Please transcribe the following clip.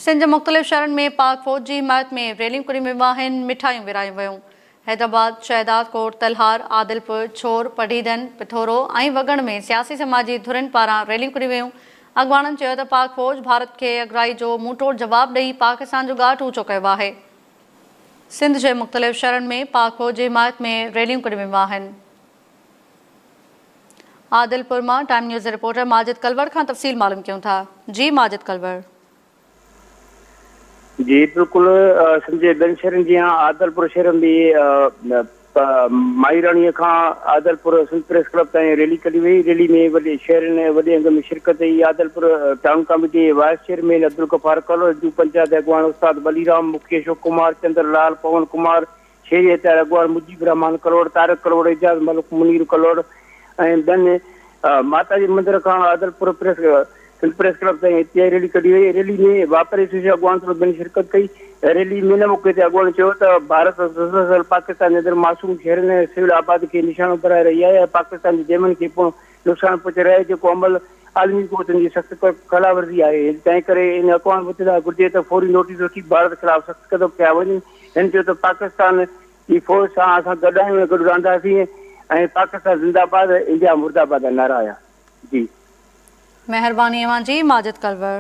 سنڌ جي مختلف شهرن ۾ پاڪ فوج جي حمايت ۾ ريليون ڪڍيون ويون آهن، مٺايون ورهايون ويون. حيدرآباد، شهدادڪوٽ، تلهار، عادلپور، ڇور، پڊعيدن، پٿورو ۽ وڳڻ ۾ سياسي سماجي ڌرين پاران ريليون ڪڍيون ويون. اڳواڻن چيو ته پاڪ فوج ڀارت کي اڳرائي جو منهن ٽوڙ جواب ڏئي پاڪستان جو ڳاٽ اوچو ڪيو آهي. سنڌ جي مختلف شهرن ۾ پاڪ فوج جي حمايت ۾ ريليون ڪڍيون ويون آهن. عادلپور مان ٽائيم نيوز جي رپورٽر ماجد ڪلوڙ کان تفصيل معلوم ڪيون ٿا. جي ماجد ڪلوڙ. جي بلڪل سنڌ جي ٻين شهرن جيان عادلپور شهر ۾ به مائي راڻي کان عادلپور سنڌ پريس ڪلب تائين ريلي ڪڍي وئي، ريلي ۾ وڏي شهرين وڏي انگ ۾ شرڪت ڪئي، عادلپور ٽائون ڪاميٽي جي وائيس چيئرمين عبدالغفار ڪلوڙ، هندو پنچائت اڳواڻ استاد ولي رام، مکي اشوڪ ڪمار، چندر لال، پون ڪمار، شهري هٿيار اڳواڻ مجيب الرحمان ڪلوڙ، طارق ڪلوڙ، اعجاز ملڪ، منير ڪلوڙ ۽ ٻين ماتا جي مندر کان Adilpur press Sindh press club تائين احتجاجي ريلي ڪڍي وئي، ريلي ۾ واپاري ايسوسيئيشن اڳواڻن سميت ٻين شرڪت ڪئي، ريلي ۾ ان موقعي تي اڳواڻن چيو ته ڀارت مسلسل پاڪستان جي اندر معصوم شهرين ۽ سول آبادي کي نشانو بڻائي رهي آهي ۽ پاڪستان جي ڊيمن کي پڻ نقصان پهچائي رهي آهي جيڪو عمل عالمي قوتن جي سخت خلاف ورزي آهي تنهن ڪري ان اقوام متحده گهرجي ته فوري نوٽيس وٺي ڀارت خلاف سخت قدم کنيا وڃن هن چيو ته پاڪستان جي فوج سان اسان گڏ آهيون ۽ گڏ رهنداسين ۽ پاڪستان زنده باد انڊيا مرده باد جا نعرا هنيا. جي. مهرباني اوهان جي ماجد ڪلوڙ.